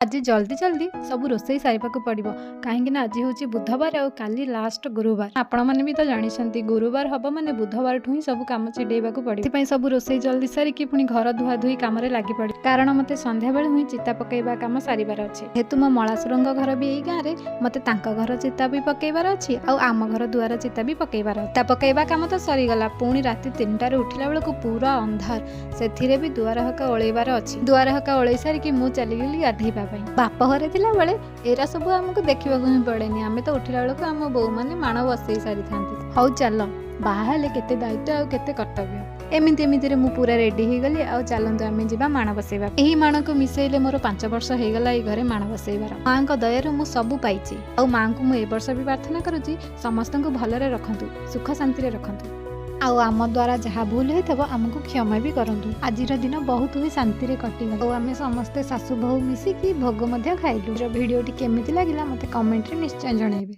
ଆଜି ଜଲ୍ଦି ଜଲ୍ଦି ସବୁ ରୋଷେଇ ସାରିବାକୁ ପଡ଼ିବ, କାହିଁକି ନା ଆଜି ହେଉଛି ବୁଧବାର ଆଉ କାଲି ଲାଷ୍ଟ ଗୁରୁବାର। ଆପଣମାନେ ବି ତ ଜାଣିଛନ୍ତି, ଗୁରୁବାର ହବ ମାନେ ବୁଧବାରଠୁ ହିଁ ସବୁ କାମ ଛିଡେଇବାକୁ ପଡ଼ିବ। ସେଥିପାଇଁ ସବୁ ରୋଷେଇ ଜଲ୍ଦି ସାରିକି ପୁଣି ଘର ଧୁଆ ଧୁଇ କାମରେ ଲାଗି ପଡ଼ିବ, କାରଣ ମୋତେ ସନ୍ଧ୍ୟାବେଳୁ ହିଁ ଚିତା ପକେଇବା କାମ ସାରିବାର ଅଛି। ଯେହେତୁ ମୋ ମଳାଶୁରଙ୍କ ଘର ବି ଏଇ ଗାଁରେ, ମୋତେ ତାଙ୍କ ଘର ଚିତା ବି ପକେଇବାର ଅଛି ଆଉ ଆମ ଘର ଦୁଆର ଚିତା ବି ପକେଇବାର ଅଛି। ଚିତା ପକେଇବା କାମ ତ ସରିଗଲା, ପୁଣି ରାତି 3ଟାରେ ଉଠିଲା ବେଳକୁ ପୁରା ଅନ୍ଧାର, ସେଥିରେ ବି ଦୁଆର ହକା ଓଳେଇବାର ଅଛି। ଦୁଆର ହକା ଓଳେଇ ସାରିକି ମୁଁ ଚାଲିଗଲି ଗାଧେଇବା ପାଇଁ। ବାପ ଘରେ ଥିଲାବେଳେ ଏରା ସବୁ ଆମକୁ ଦେଖିବାକୁ ହିଁ ପଡ଼େନି, ଆମେ ତ ଉଠିଲା ବେଳକୁ ଆମ ବୋଉମାନେ ମାଣ ବସେଇ ସାରିଥାନ୍ତି। ହଉ ଚାଲ, ବାହା ହେଲେ କେତେ ଦାୟିତ୍ୱ ଆଉ କେତେ କର୍ତ୍ତବ୍ୟ। ଏମିତି ଏମିତିରେ ମୁଁ ପୁରା ରେଡି ହେଇଗଲି ଆଉ ଚାଲନ୍ତୁ ଆମେ ଯିବା ମାଣ ବସେଇବା। ଏହି ମାଣକୁ ମିଶେଇଲେ ମୋର 5 ବର୍ଷ ହେଇଗଲା ଏଇ ଘରେ ମାଣ ବସେଇବାର। ମାଙ୍କ ଦୟାରୁ ମୁଁ ସବୁ ପାଇଛି ଆଉ ମାଙ୍କୁ ମୁଁ ଏ ବର୍ଷ ବି ପ୍ରାର୍ଥନା କରୁଛି, ସମସ୍ତଙ୍କୁ ଭଲରେ ରଖନ୍ତୁ, ସୁଖ ଶାନ୍ତିରେ ରଖନ୍ତୁ, ଆଉ ଆମ ଦ୍ୱାରା ଯାହା ଭୁଲ ହେଇଥିବ ଆମକୁ କ୍ଷମା ବି କରନ୍ତୁ। ଆଜିର ଦିନ ବହୁତ ହିଁ ଶାନ୍ତିରେ କଟିଗଲା ଆଉ ଆମେ ସମସ୍ତେ ଶାଶୁ ବୋହୂ ମିଶିକି ଭୋଗ ମଧ୍ୟ ଖାଇଲୁ। ଭିଡ଼ିଓଟି କେମିତି ଲାଗିଲା ମୋତେ କମେଣ୍ଟରେ ନିଶ୍ଚୟ ଜଣାଇବେ।